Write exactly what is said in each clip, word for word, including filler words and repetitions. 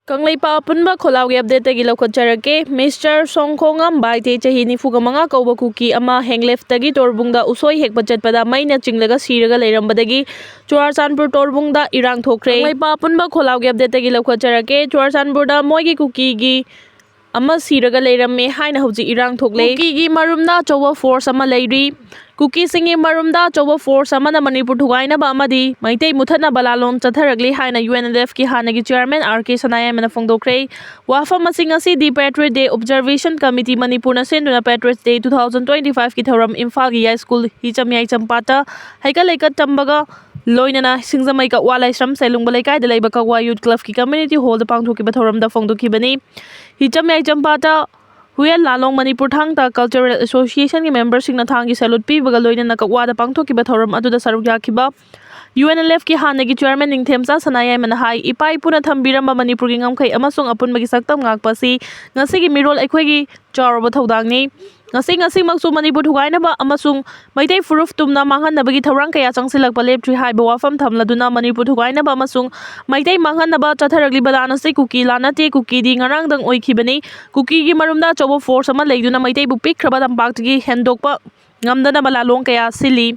ꯀꯪꯂꯩꯄꯥꯛ ꯑꯄꯨꯟꯕ ꯈꯣꯜꯂꯥꯎꯒꯤ ꯑꯞꯗꯦꯠꯇꯒꯤ ꯂꯧꯈꯠꯆꯔꯛꯀꯦ꯫ ꯃꯤꯁꯇꯔ ꯁꯣꯡꯈꯣꯉꯝ ꯕꯥꯏꯇꯦ, ꯆꯍꯤ ꯅꯤꯐꯨ ꯃꯉꯥ ꯀꯧꯕ ꯀꯨꯀꯤ ꯑꯃ ꯍꯦꯡꯂꯦꯐꯇꯒꯤ ꯇꯣꯔꯕꯨꯡꯗ ꯎꯁꯣꯏ ꯍꯦꯛꯄ ꯆꯠꯄꯗ ꯃꯩꯅ ꯆꯤꯡꯂꯒ ꯁꯤꯔꯒ ꯂꯩꯔꯝꯕꯗꯒꯤ ꯆꯨꯔꯥꯆꯥꯟꯄꯨꯔ ꯇꯣꯔꯕꯨꯡꯗ ꯏꯔꯥꯡ ꯊꯣꯛꯈ꯭ꯔꯦ꯫ ꯀꯪꯂꯩꯄꯥꯛ ꯑꯄꯨꯟꯕ ꯈꯣꯜꯂꯥꯎꯒꯤ ꯑꯞꯗꯦꯠꯇꯒꯤ ꯂꯧꯈꯠꯆꯔꯛꯀꯦ꯫ ꯆꯨꯔꯥꯆꯥꯟꯄꯨꯔꯗ ꯃꯣꯏꯒꯤ ꯀꯨꯀꯤꯒꯤ ꯑꯃ ꯁꯤꯔꯒ ꯂꯩꯔꯝꯃꯦ ꯍꯥꯏꯅ ꯍꯧꯖꯤꯛ ꯏꯔꯥꯡ ꯊꯣꯛꯂꯦ꯫ ꯀꯨꯀꯤꯒꯤ ꯃꯔꯨꯝꯗ ꯑꯆꯧꯕ ꯐꯣꯔꯁ ꯑꯃ ꯂꯩꯔꯤ꯫ ꯀꯨꯀꯤꯁꯤꯡꯒꯤ ꯃꯔꯨꯝꯗ ꯑꯆꯧꯕ ꯐꯣꯔꯁ ꯑꯃꯅ ꯃꯅꯤꯄꯨꯔ ꯊꯨꯒꯥꯏꯅꯕ ꯑꯃꯗꯤ ꯃꯩꯇꯩ ꯃꯨꯊꯠꯅꯕ ꯂꯥꯂꯣꯡ ꯆꯠꯊꯔꯛꯂꯤ ꯍꯥꯏꯅ ꯌꯨ ꯑꯦꯟ ꯑꯦꯜ ꯑꯦꯐꯀꯤ ꯍꯥꯟꯅꯒꯤ ꯆꯤꯌꯔꯃꯦꯟ ꯑꯥꯔ ꯀꯦ ꯁꯅꯥꯌꯥꯏꯃꯅ ꯐꯣꯡꯗꯣꯛꯈ꯭ꯔꯦ꯫ ꯋꯥꯐꯝ ꯑꯁꯤ ꯉꯁꯤꯗꯤ Patriot Day Observation Committee ꯃꯅꯤꯄꯨꯔꯅ ꯁꯤꯟꯗꯨꯅ Patriots Day two thousand twenty five ꯀꯤ ꯊꯧꯔꯝ ꯏꯝꯐꯥꯜꯒꯤ ꯌꯥꯏꯁ꯭ꯀꯨꯜ ꯍꯤꯆꯝ ꯌꯥꯏꯆꯝꯄꯥꯠꯇ ꯍꯩꯀꯠ ꯂꯩꯀꯠ ꯇꯝꯕꯒ ꯂꯣꯏꯅꯅ ꯁꯤꯡꯖꯃꯩ ꯀꯛꯋꯥ ꯂꯥꯏꯁ꯭ꯔꯝ ꯁꯦꯂꯨꯡꯕ ꯂꯩꯀꯥꯏꯗ ꯂꯩꯕ ꯀꯛꯋꯥ ꯌꯨꯠ ꯀ꯭ꯂꯕꯀꯤ ꯀꯝꯃ꯭ꯌꯨꯅꯤꯇꯤ ꯍꯣꯜꯗ ꯄꯥꯡꯊꯣꯛꯈꯤꯕ ꯊꯧꯔꯝꯗ ꯐꯣꯡꯗꯣꯛꯈꯤꯕꯅꯤ꯫ ꯍꯤꯆꯝ ꯌꯥꯏꯆꯝꯄꯥꯠꯇ ꯍꯨꯌꯦꯟ ꯂꯥꯂꯣꯡ ꯃꯅꯤꯄꯨꯔ ꯊꯥꯡ ꯇꯥ ꯀꯜꯆꯔꯦꯜ ꯑꯦꯁꯣꯁꯤꯌꯦꯁꯟꯒꯤ ꯃꯦꯝꯕꯔꯁꯤꯡꯅ ꯊꯥꯡꯒꯤ ꯁꯦꯂꯨꯠ ꯄꯤꯕꯒ ꯂꯣꯏꯅꯅ ꯀꯛꯋꯥꯗ ꯄꯥꯡꯊꯣꯛꯈꯤꯕ ꯊꯧꯔꯝ ꯑꯗꯨꯗ ꯁꯔꯨꯛ ꯌꯥꯈꯤꯕ ꯌꯨ ꯑꯦꯟ ꯑꯦꯜ ꯑꯦꯐꯀꯤ ꯍꯥꯟꯅꯒꯤ ꯆꯤꯌꯔꯃꯦꯟ ꯅꯤꯡꯊꯦꯝꯆꯥ ꯁꯅꯥꯌꯥꯏꯃꯅ ꯍꯥꯏ, ꯏꯄꯥ ꯏꯄꯨꯅ ꯊꯝꯕꯤꯔꯝꯕ ꯃꯅꯤꯄꯨꯔꯒꯤ ꯉꯝꯈꯩ ꯑꯃꯁꯨꯡ ꯑꯄꯨꯟꯕꯒꯤ ꯁꯛꯇꯝ ꯉꯥꯛꯄ ꯑꯁꯤ ꯉꯁꯤꯒꯤ ꯃꯤꯔꯣꯜ ꯑꯩꯈꯣꯏꯒꯤ ꯆꯥꯎꯔꯕ ꯊꯧꯗꯥꯡꯅꯤ꯫ ꯉꯁꯤ ꯉꯁꯤꯃꯛꯁꯨ ꯃꯅꯤꯄꯨꯔ ꯊꯨꯒꯥꯏꯅꯕ ꯑꯃꯁꯨꯡ ꯃꯩꯇꯩ ꯐꯨꯔꯨꯞ ꯇꯨꯝꯅ ꯃꯥꯡꯍꯟꯅꯕꯒꯤ ꯊꯧꯔꯥꯡ ꯀꯌꯥ ꯆꯪꯁꯤꯜꯂꯛꯄ ꯂꯦꯞꯇ꯭ꯔꯤ ꯍꯥꯏꯕ ꯋꯥꯐꯝ ꯊꯝꯂꯗꯨꯅ ꯃꯅꯤꯄꯨꯔ ꯊꯨꯒꯥꯏꯅꯕ ꯑꯃꯁꯨꯡ ꯃꯩꯇꯩ ꯃꯥꯡꯍꯟꯅꯕ ꯆꯠꯊꯔꯛꯂꯤꯕ ꯂꯥꯟ ꯑꯁꯤ ꯀꯨꯀꯤ ꯂꯥꯟ ꯅꯠꯇꯦ, ꯀꯨꯀꯤꯗꯤ ꯉꯔꯥꯡꯗꯪ ꯑꯣꯏꯈꯤꯕꯅꯤ꯫ ꯀꯨꯀꯤꯒꯤ ꯃꯔꯨꯝꯗ ꯑꯆꯧꯕ ꯐꯣꯔꯁ ꯑꯃ ꯂꯩꯗꯨꯅ ꯃꯩꯇꯩꯕꯨ ꯄꯤꯛꯈ꯭ꯔꯕ ꯇꯝꯄꯥꯛꯇꯒꯤ ꯍꯦꯟꯗꯣꯛꯄ ꯉꯝꯗꯅꯕ ꯂꯥꯂꯣꯡ ꯀꯌꯥ ꯁꯤꯜꯂꯤ꯫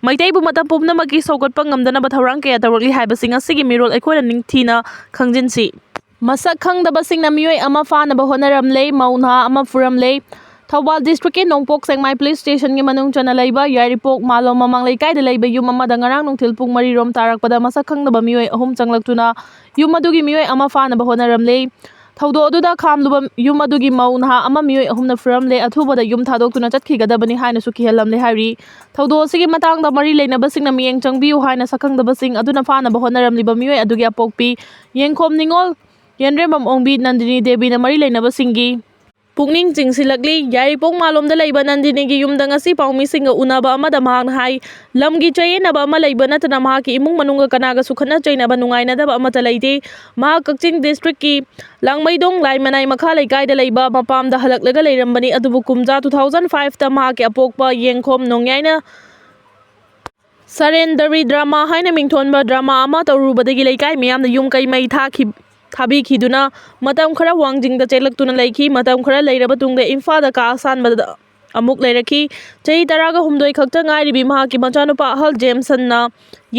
ꯃꯩꯇꯩꯕꯨ ꯃꯇꯝ ꯄꯨꯝꯅꯃꯛꯀꯤ ꯁꯧꯒꯠꯄ ꯉꯝꯗꯅꯕ ꯊꯧꯔꯥꯡ ꯀꯌꯥ ꯇꯧꯔꯛꯂꯤ ꯍꯥꯏꯕꯁꯤ ꯉꯁꯤꯒꯤ ꯃꯤꯔꯣꯜ ꯑꯩꯈꯣꯏꯅ ꯅꯤꯡꯊꯤꯅ ꯈꯪꯖꯤꯟꯁꯤ꯫ ꯃꯁꯛ ꯈꯪꯗꯕꯁꯤꯡꯅ ꯃꯤꯑꯣꯏ ꯑꯃ ꯐꯥꯅꯕ ꯍꯣꯠꯅꯔꯝꯂꯦ, ꯃꯧ ꯅꯍꯥ ꯑꯃ ꯐꯨꯔꯝꯂꯦ꯫ ꯊꯧꯕꯥꯜ ꯗꯤꯁꯇ꯭ꯔꯤꯛꯀꯤ ꯅꯣꯡꯄꯣꯛ ꯁꯦꯛꯃꯥꯏ ꯄꯨꯂꯤꯁ ꯁ꯭ꯇꯦꯁꯟꯒꯤ ꯃꯅꯨꯡ ꯆꯟꯅ ꯂꯩꯕ ꯌꯥꯏꯔꯤꯄꯣꯛ ꯃꯥꯂꯣꯝ ꯃꯃꯥꯡ ꯂꯩꯀꯥꯏꯗ ꯂꯩꯕ ꯌꯨꯝ ꯑꯃꯗ ꯉꯔꯥꯡ ꯅꯨꯡꯊꯤꯜ ꯄꯨꯡ ꯃꯔꯤ ꯔꯣꯝ ꯇꯥꯔꯛꯄꯗ ꯃꯁꯛ ꯈꯪꯗꯕ ꯃꯤꯑꯣꯏ ꯑꯍꯨꯝ ꯆꯪꯂꯛꯇꯨꯅ ꯌꯨꯝ ꯑꯗꯨꯒꯤ ꯃꯤꯑꯣꯏ ꯑꯃ ꯐꯥꯅꯕ ꯍꯣꯠꯅꯔꯝꯂꯦ꯫ ꯊꯧꯗꯣꯛ ꯑꯗꯨꯗ ꯈꯥꯝꯂꯨꯕ ꯌꯨꯝ ꯑꯗꯨꯒꯤ ꯃꯧ ꯅꯍꯥ ꯑꯃ ꯃꯤꯑꯣꯏ ꯑꯍꯨꯝꯅ ꯐꯨꯔꯝꯂꯦ꯫ ꯑꯊꯨꯕꯗ ꯌꯨꯝ ꯊꯥꯗꯣꯛꯇꯨꯅ ꯆꯠꯈꯤꯒꯗꯕꯅꯤ ꯍꯥꯏꯅꯁꯨ ꯀꯤꯍꯜꯂꯝꯂꯦ ꯍꯥꯏꯔꯤ꯫ ꯊꯧꯗꯣꯛ ꯑꯁꯤꯒꯤ ꯃꯇꯥꯡꯗ ꯃꯔꯤ ꯂꯩꯅꯕꯁꯤꯡꯅ ꯃꯤꯠꯌꯦꯡ ꯆꯪꯕꯤꯌꯨ ꯍꯥꯏꯅ ꯁꯛꯈꯪꯗꯕꯁꯤꯡ ꯑꯗꯨꯅ ꯐꯥꯅꯕ ꯍꯣꯠꯅꯔꯝꯂꯤꯕ ꯃꯤꯑꯣꯏ ꯑꯗꯨꯒꯤ ꯑꯄꯣꯛꯄꯤ ꯌꯦꯡꯈꯣꯝ ꯅꯤꯉꯣꯜ ꯌꯦꯟꯔꯦꯝꯕꯝ ꯑꯣꯡꯕꯤ ꯅꯟꯗꯤꯅꯤ ꯗꯦꯕꯤꯅ ꯃꯔꯤ ꯂꯩꯅꯕꯁꯤꯡꯒꯤ ꯄꯨꯛꯅꯤꯡ ꯆꯤꯡꯁꯤꯜꯂꯛꯂꯤ꯫ ꯌꯥꯏꯔꯤꯄꯣꯛ ꯃꯥꯂꯣꯝꯗ ꯂꯩꯕ ꯅꯟꯗꯤꯅꯤꯒꯤ ꯌꯨꯝꯗ ꯉꯁꯤ ꯄꯥꯎꯃꯤꯁꯤꯡꯒ ꯎꯅꯕ ꯑꯃꯗ ꯃꯍꯥꯛꯅ ꯍꯥꯏ, ꯂꯝꯒꯤ ꯆꯌꯦꯠꯅꯕ ꯑꯃ ꯂꯩꯕ ꯅꯠꯇꯅ ꯃꯍꯥꯛꯀꯤ ꯏꯃꯨꯡ ꯃꯅꯨꯡꯒ ꯀꯅꯥꯒꯁꯨ ꯈꯠꯅ ꯆꯩꯅꯕ ꯅꯨꯡꯉꯥꯏꯅꯗꯕ ꯑꯃꯠꯇ ꯂꯩꯇꯦ꯫ ꯃꯍꯥꯛ ꯀꯛꯆꯤꯡ ꯗꯤꯁꯇ꯭ꯔꯤꯛꯀꯤ ꯂꯥꯡꯃꯩꯗꯣꯡ ꯂꯥꯏꯃꯅꯥꯏ ꯃꯈꯥ ꯂꯩꯀꯥꯏꯗ ꯂꯩꯕ ꯃꯄꯥꯝꯗ ꯍꯜꯂꯛꯂꯒ ꯂꯩꯔꯝꯕꯅꯤ, ꯑꯗꯨꯕꯨ ꯀꯨꯝꯖꯥ two thousand five ꯇ ꯃꯍꯥꯛꯀꯤ ꯑꯄꯣꯛꯄ ꯌꯦꯡꯈꯣꯝ ꯅꯣꯡꯌꯥꯏꯅ ꯁꯔꯦꯟꯗꯔꯤ ꯗ꯭ꯔꯃꯥ ꯍꯥꯏꯅ ꯃꯤꯡꯊꯣꯟꯕ ꯗ꯭ꯔꯃꯥ ꯑꯃ ꯇꯧꯔꯨꯕꯗꯒꯤ ꯂꯩꯀꯥꯏ ꯃꯤꯌꯥꯝꯅ ꯌꯨꯝ ꯀꯩ ꯃꯩ ꯊꯥꯈꯤ-, ꯊꯥꯕꯤꯈꯤꯗꯨꯅ ꯃꯇꯝ ꯈꯔ ꯋꯥꯡꯖꯤꯡꯗ ꯆꯦꯜꯂꯛꯇꯨꯅ ꯂꯩꯈꯤ꯫ ꯃꯇꯝ ꯈꯔ ꯂꯩꯔꯕ ꯇꯨꯡꯗ ꯏꯝꯐꯥꯜꯗ ꯀꯥ ꯑꯁꯥꯟꯕꯗ ꯑꯃꯨꯛ ꯂꯩꯔꯛꯈꯤ꯫ ꯆꯍꯤ ꯇꯔꯥꯒ ꯍꯨꯝꯗꯣꯏ ꯈꯛꯇ ꯉꯥꯏꯔꯤꯕꯤ ꯃꯍꯥꯛꯀꯤ ꯃꯆꯥꯅꯨꯄꯥ ꯑꯍꯜ ꯖꯦꯝꯁꯟꯅ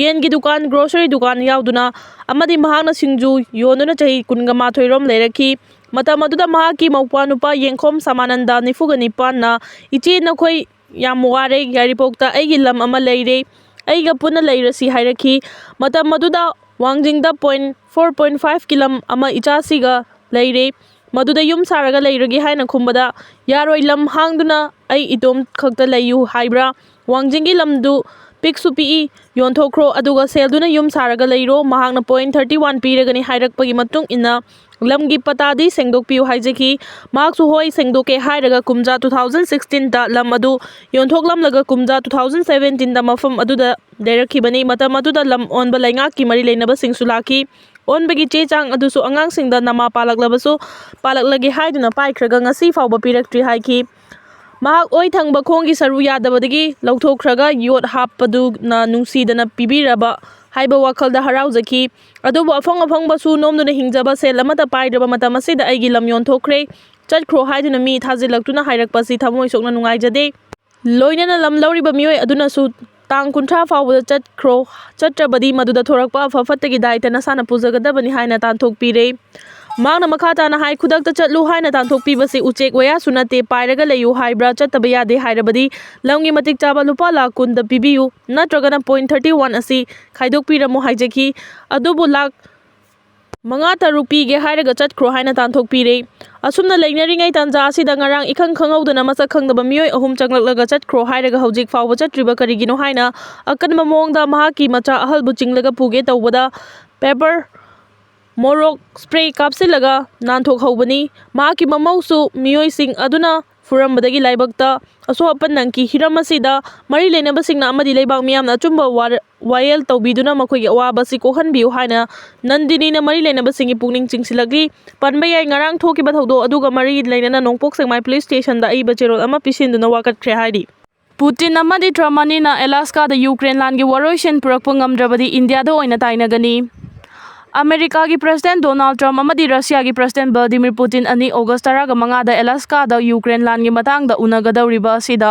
ꯌꯦꯟꯒꯤ ꯗꯨꯀꯥꯟ, ꯒ꯭ꯔꯣꯁꯔꯤ ꯗꯨꯀꯥꯟ ꯌꯥꯎꯗꯨꯅ ꯑꯃꯗꯤ ꯃꯍꯥꯛꯅ ꯁꯤꯡꯖꯨ ꯌꯣꯟꯗꯨꯅ ꯆꯍꯤ ꯀꯨꯟꯒ ꯃꯥꯊꯣꯏ ꯔꯣꯝ ꯂꯩꯔꯛꯈꯤ꯫ ꯃꯇꯝ ꯑꯗꯨꯗ ꯃꯍꯥꯛꯀꯤ ꯃꯧꯄ꯭ꯋꯥ ꯅꯨꯄꯥ ꯌꯦꯡꯈꯣꯝ ꯁꯃꯥꯅꯟꯗ ꯅꯤꯐꯨꯒ ꯅꯤꯄꯥꯟꯅ, "ꯏꯆꯦ, ꯅꯈꯣꯏ ꯌꯥꯝ ꯋꯥꯔꯦ, ꯌꯥꯏꯔꯤꯄꯣꯛꯇ ꯑꯩꯒꯤ ꯂꯝ ꯑꯃ ꯂꯩꯔꯦ, ꯑꯩꯒ ꯄꯨꯟꯅ ꯂꯩꯔꯁꯤ" ꯍꯥꯏꯔꯛꯈꯤ꯫ ꯃꯇꯝ ꯑꯗꯨꯗ ꯋꯥꯡꯖꯤꯡꯗ ꯄꯣꯏꯟ ꯐꯣꯔ ꯄꯣꯏꯟ ꯐꯥꯏꯚ ꯀꯤ ꯂꯝ ꯑꯃ ꯏꯆꯥꯁꯤꯒ ꯂꯩꯔꯦ, ꯃꯗꯨꯗ ꯌꯨꯝ ꯁꯥꯔꯒ ꯂꯩꯔꯒꯦ ꯍꯥꯏꯅ ꯈꯨꯝꯕꯗ, "ꯌꯥꯔꯣꯏ, ꯂꯝ ꯍꯥꯡꯗꯨꯅ ꯑꯩ ꯏꯇꯣꯝ ꯈꯛꯇ ꯂꯩꯌꯨ ꯍꯥꯏꯕ꯭ꯔꯥ? ꯋꯥꯡꯖꯤꯡꯒꯤ ꯂꯝꯗꯨ ꯄꯤꯛꯁꯨ ꯄꯤꯛꯏ, ꯌꯣꯟꯊꯣꯛꯈ꯭ꯔꯣ, ꯑꯗꯨꯒ ꯁꯦꯜꯗꯨꯅ ꯌꯨꯝ ꯁꯥꯔꯒ ꯂꯩꯔꯣ, ꯃꯍꯥꯛꯅ ꯄꯣꯏꯟ ꯊꯥꯔꯇꯤ ꯋꯥꯟ ꯄꯤꯔꯒꯅꯤ" ꯍꯥꯏꯔꯛꯄꯒꯤ ꯃꯇꯨꯡ ꯏꯟꯅ ꯂꯝꯒꯤ ꯄꯇꯥꯗꯤ ꯁꯦꯡꯗꯣꯛꯄꯤꯌꯨ ꯍꯥꯏꯖꯈꯤ꯫ ꯃꯍꯥꯛꯁꯨ "ꯍꯣꯏ, ꯁꯦꯡꯗꯣꯛꯀꯦ" ꯍꯥꯏꯔꯒ ꯀꯨꯝꯖꯥ ꯇꯨ ꯊꯥꯎꯖꯟ ꯁꯤꯛꯁꯇꯤꯟꯗ ꯂꯝ ꯑꯗꯨ ꯌꯣꯟꯊꯣꯛꯂꯝꯂꯒ ꯀꯨꯝꯖꯥ ꯇꯨ ꯊꯥꯎꯖꯟ ꯁꯕꯦꯟꯇꯤꯟꯗ ꯃꯐꯝ ꯑꯗꯨꯗ ꯂꯩꯔꯛꯈꯤꯕꯅꯤ꯫ ꯃꯇꯝ ꯑꯗꯨꯗ ꯂꯝ ꯑꯣꯟꯕ ꯂꯩꯉꯥꯛꯀꯤ ꯃꯔꯤ ꯂꯩꯅꯕꯁꯤꯡꯁꯨ ꯂꯥꯛꯈꯤ꯫ ꯑꯣꯟꯕꯒꯤ ꯆꯦ ꯆꯥꯡ ꯑꯗꯨꯁꯨ ꯑꯉꯥꯡꯁꯤꯡꯗ ꯅꯃꯥ ꯄꯥꯜꯂꯛꯂꯕꯁꯨ ꯄꯥꯜꯂꯛꯂꯒꯦ ꯍꯥꯏꯗꯨꯅ ꯄꯥꯏꯈ꯭ꯔꯒ ꯉꯁꯤ ꯐꯥꯎꯕ ꯄꯤꯔꯛꯇ꯭ꯔꯤ ꯍꯥꯏꯈꯤ꯫ ꯃꯍꯥꯛ ꯑꯣꯏ ꯊꯪꯕ ꯈꯣꯡꯒꯤ ꯁꯔꯨ ꯌꯥꯗꯕꯗꯒꯤ ꯂꯧꯊꯣꯛꯈ꯭ꯔꯒ ꯌꯣꯠ ꯍꯥꯞꯄꯗꯨꯅ ꯅꯨꯡꯁꯤꯗꯅ ꯄꯤꯕꯤꯔꯕ ꯍꯥꯏꯕ ꯋꯥꯈꯜꯗ ꯍꯔꯥꯎꯖꯈꯤ꯫ ꯑꯗꯨꯕꯨ ꯑꯐꯪ ꯑꯐꯪꯕ ꯁꯨ ꯅꯣꯝꯗꯨꯅ ꯍꯤꯡꯖꯕ ꯁꯦꯜ ꯑꯃꯠꯇ ꯄꯥꯏꯗ꯭ꯔꯕ ꯃꯇꯝ ꯑꯁꯤꯗ ꯑꯩꯒꯤ ꯂꯝ ꯌꯣꯟꯊꯣꯛꯈ꯭ꯔꯦ, ꯆꯠꯈ꯭ꯔꯣ ꯍꯥꯏꯗꯨꯅ ꯃꯤ ꯊꯥꯖꯤꯜꯂꯛꯇꯨꯅ ꯍꯥꯏꯔꯛꯄ ꯑꯁꯤ ꯊꯃꯣꯏ ꯁꯣꯛꯅ ꯅꯨꯡꯉꯥꯏꯖꯗꯦ꯫ ꯂꯣꯏꯅꯅ ꯂꯝ ꯂꯧꯔꯤꯕ ꯃꯤꯑꯣꯏ ꯑꯗꯨꯅꯁꯨ ꯇꯥꯡ ꯀꯨꯟꯊ꯭ꯔꯥ ꯐꯥꯎꯕꯗ ꯆꯠꯈ꯭ꯔꯣ, ꯆꯠꯇ꯭ꯔꯕꯗꯤ ꯃꯗꯨꯗ ꯊꯣꯔꯛꯄ ꯑꯐ ꯐꯠꯇꯒꯤ ꯗꯥꯏꯇ ꯅꯁꯥꯅ ꯄꯨꯖꯒꯗꯕꯅꯤ ꯍꯥꯏꯅ ꯇꯥꯟꯊꯣꯛꯄꯤꯔꯦ꯫ ꯃꯍꯥꯛꯅ ꯃꯈꯥ ꯇꯥꯅ ꯍꯥꯏ, "ꯈꯨꯗꯛꯇ ꯆꯠꯂꯨ ꯍꯥꯏꯅ ꯇꯥꯟꯊꯣꯛꯄꯤꯕꯁꯤ ꯎꯆꯦꯛ ꯋꯥꯌꯥꯁꯨ ꯅꯠꯇꯦ, ꯄꯥꯏꯔꯒ ꯂꯩꯌꯨ ꯍꯥꯏꯕ꯭ꯔꯥ? ꯆꯠꯇꯕ ꯌꯥꯗꯦ ꯍꯥꯏꯔꯕꯗꯤ ꯂꯝꯒꯤ ꯃꯇꯤꯛ ꯆꯥꯕ ꯂꯨꯄꯥ ꯂꯥꯈ ꯀꯨꯟꯗ ꯄꯤꯕꯤꯌꯨ, ꯅꯠꯇ꯭ꯔꯒꯅ ꯄꯣꯏꯟ ꯊꯥꯔꯇꯤ ꯋꯥꯟ ꯑꯁꯤ ꯈꯥꯏꯗꯣꯛꯄꯤꯔꯝꯃꯨ" ꯍꯥꯏꯖꯈꯤ꯫ ꯑꯗꯨꯕꯨ ꯂꯥꯈ ꯃꯉꯥ ꯇꯔꯨꯛ ꯄꯤꯒꯦ ꯍꯥꯏꯔꯒ ꯆꯠꯈ꯭ꯔꯣ ꯍꯥꯏꯅ ꯇꯥꯟꯊꯣꯛꯄꯤꯔꯦ꯫ ꯑꯁꯨꯝꯅ ꯂꯩꯅꯔꯤꯉꯩ ꯇꯥꯟꯖꯥ ꯑꯁꯤꯗ ꯉꯔꯥꯡ ꯏꯈꯪ ꯈꯪꯍꯧꯗꯅ ꯃꯁꯛ ꯈꯪꯗꯕ ꯃꯤꯑꯣꯏ ꯑꯍꯨꯝ ꯆꯪꯂꯛꯂꯒ "ꯆꯠꯈ꯭ꯔꯣ" ꯍꯥꯏꯔꯒ ꯍꯧꯖꯤꯛ ꯐꯥꯎꯕ ꯆꯠꯇ꯭ꯔꯤꯕ ꯀꯔꯤꯒꯤꯅꯣ ꯍꯥꯏꯅ ꯑꯀꯟꯕ ꯃꯑꯣꯡꯗ ꯃꯍꯥꯛꯀꯤ ꯃꯆꯥ ꯑꯍꯜꯕꯨ ꯆꯤꯡꯂꯒ ꯄꯨꯒꯦ ꯇꯧꯕꯗ, ꯄꯦꯄꯔ ꯃꯣꯔꯣꯛ ꯁ꯭ꯄ꯭ꯔꯦ ꯀꯥꯞꯁꯤꯜꯂꯒ ꯅꯥꯟꯊꯣꯛꯍꯧꯕꯅꯤ꯫ ꯃꯍꯥꯛꯀꯤ ꯃꯃꯧꯁꯨ ꯃꯤꯑꯣꯏꯁꯤꯡ ꯑꯗꯨꯅ ꯐꯨꯔꯝꯕꯗꯒꯤ ꯂꯥꯏꯕꯛꯇ ꯑꯁꯣꯛ ꯑꯄꯟ ꯅꯪꯈꯤ꯫ ꯍꯤꯔꯝ ꯑꯁꯤꯗ ꯃꯔꯤ ꯂꯩꯅꯕꯁꯤꯡꯅ ꯑꯃꯗꯤ ꯂꯩꯕꯥꯛ ꯃꯤꯌꯥꯝꯅ ꯑꯆꯨꯝꯕ ꯋꯥꯔ-, ꯋꯥꯌꯦꯜ ꯇꯧꯕꯤꯗꯨꯅ ꯃꯈꯣꯏꯒꯤ ꯑꯋꯥꯕ ꯑꯁꯤ ꯀꯣꯛꯍꯟꯕꯤꯌꯨ ꯍꯥꯏꯅ ꯅꯟꯗꯤꯅꯤꯅ ꯃꯔꯤ ꯂꯩꯅꯕꯁꯤꯡꯒꯤ ꯄꯨꯛꯅꯤꯡ ꯆꯤꯡꯁꯤꯜꯂꯛꯂꯤ꯫ ꯄꯟꯕ ꯌꯥꯏ, ꯉꯔꯥꯡ ꯊꯣꯛꯈꯤꯕ ꯊꯧꯗꯣꯛ ꯑꯗꯨꯒ ꯃꯔꯤ ꯂꯩꯅꯅ ꯅꯣꯡꯄꯣꯛ ꯁꯦꯛꯃꯥꯏ ꯄꯨꯂꯤꯁ ꯁ꯭ꯇꯦꯁꯟꯗ ꯑꯏꯕ ꯆꯦꯔꯣꯜ ꯑꯃ ꯄꯤꯁꯤꯟꯗꯨꯅ ꯋꯥꯀꯠꯈ꯭ꯔꯦ ꯍꯥꯏꯔꯤ꯫ ꯄꯨꯇꯤꯟ ꯑꯃꯗꯤ ꯇ꯭ꯔꯝꯞ ꯑꯅꯤꯅ ꯑꯦꯂꯥꯁꯀꯥꯗ ꯌꯨꯀ꯭ꯔꯦꯟ ꯂꯥꯟꯒꯤ ꯋꯥꯔꯣꯏꯁꯤꯟ ꯄꯨꯔꯛꯄ ꯉꯝꯗ꯭ꯔꯕꯗꯤ ꯏꯟꯗꯤꯌꯥꯗ ꯑꯣꯏꯅ ꯇꯥꯏꯅꯒꯅꯤ꯫ ꯑꯃꯦꯔꯤꯀꯥꯒꯤ ꯄ꯭ꯔꯦꯁꯤꯗꯦꯟ ꯗꯣꯅꯥꯜꯗ ꯇ꯭ꯔꯝꯞ ꯑꯃꯗꯤ ꯔꯁꯤꯌꯥꯒꯤ ꯄ꯭ꯔꯦꯁꯤꯗꯦꯟ ꯚ꯭ꯂꯥꯗꯤꯃꯤꯔ ꯄꯨꯇꯤꯟ ꯑꯅꯤ ꯑꯣꯒꯁ ꯇꯔꯥꯒ ꯃꯉꯥꯗ ꯑꯦꯂꯥꯁꯀꯥꯗ ꯌꯨꯀ꯭ꯔꯦꯟ ꯂꯥꯟꯒꯤ ꯃꯇꯥꯡꯗ ꯎꯅꯒꯗꯧꯔꯤꯕ ꯑꯁꯤꯗ